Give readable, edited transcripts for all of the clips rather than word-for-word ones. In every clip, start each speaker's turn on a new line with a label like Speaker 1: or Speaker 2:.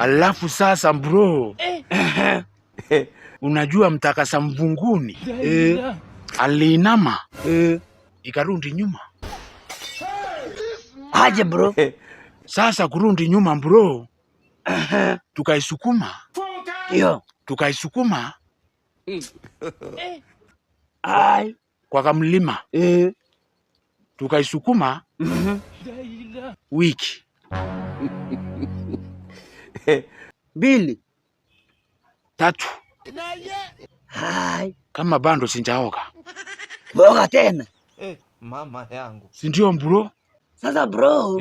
Speaker 1: Alafu sasa bro, unajua mtakasa mvunguni aliinama ikarundi nyuma.
Speaker 2: Aje bro?
Speaker 1: Sasa kurundi nyuma bro, tukaisukuma,
Speaker 2: Ndio.
Speaker 1: tukaisukuma
Speaker 2: Ai.
Speaker 1: Kwa kamlima, tukaisukuma wiki
Speaker 2: 2.
Speaker 1: 3
Speaker 2: Hai.
Speaker 1: Kama bando sinjaoga.
Speaker 2: Boga tena.
Speaker 3: Eh, mama yangu.
Speaker 1: Si ndio bro?
Speaker 2: Sasa bro,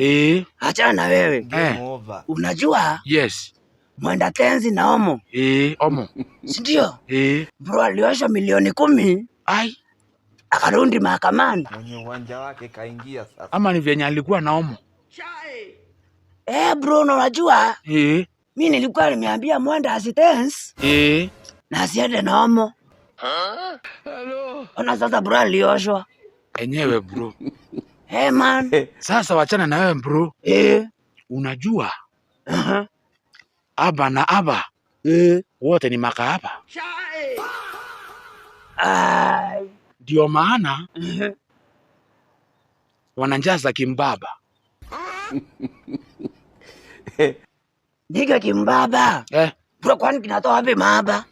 Speaker 2: achana na wewe.
Speaker 3: Game over.
Speaker 2: Unajua?
Speaker 1: Yes.
Speaker 2: Mwenda tenzi na Omo.
Speaker 1: Omo.
Speaker 2: Si ndio?
Speaker 1: Eh.
Speaker 2: Bro aliosha milioni 10.
Speaker 1: Ai.
Speaker 2: Akarudi mahakamani.
Speaker 3: Mwenye uwanja wake kaingia sasa.
Speaker 1: Ama ni venye alikuwa na Omo.
Speaker 2: Bro, na unajua? Mimi nilikuwa nimeambia Mwenda asitense. Na asiende na Omo.
Speaker 1: Hello.
Speaker 2: Ona sasa bro alioshwa.
Speaker 1: Enyewe bro.
Speaker 2: Man.
Speaker 1: Sasa wachana na wewe bro. Unajua? Aba na aba. Wote ni makahaba.
Speaker 2: Ai.
Speaker 1: Ndio maana wananjaza kimbaba.
Speaker 2: Nige kimbaba. Bro, kwani kinatoa wapi mahaba?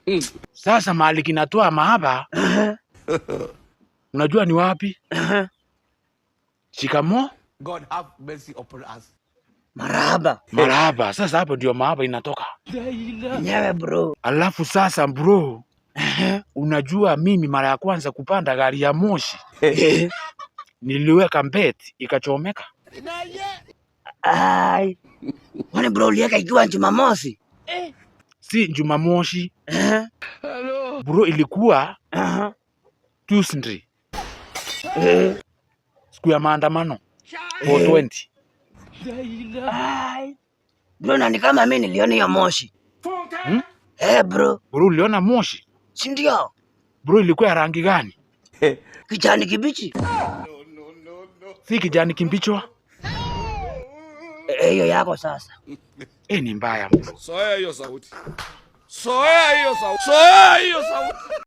Speaker 1: Sasa mahali kinatoa mahaba. Unajua ni wapi? Shikamo.
Speaker 3: God have mercy upon us.
Speaker 2: Marahaba.
Speaker 1: Marahaba. Sasa hapo ndio mahaba inatoka.
Speaker 2: Nyewe bro.
Speaker 1: Alafu sasa bro, unajua mimi mara ya kwanza kupanda gari ya moshi, niliweka mbeti ikachomeka.
Speaker 2: Ai. Kwani bro uliweka ikiwa Jumamosi?
Speaker 1: Si Jumamosi. Bro ilikuwa Tuesday. Siku ya maandamano. 420.
Speaker 2: Ai. Bro, na ni kama mimi niliona hiyo moshi. Bro.
Speaker 1: Bro uliona moshi?
Speaker 2: Si ndio?
Speaker 1: Bro ilikuwa ya rangi gani?
Speaker 2: Kijani kibichi.
Speaker 1: Si kijani kimbichwa?
Speaker 2: Hiyo yako sasa.
Speaker 1: Ni mbaya bro.
Speaker 4: Soea hiyo sauti. Soea hiyo sauti. Soea hiyo sauti.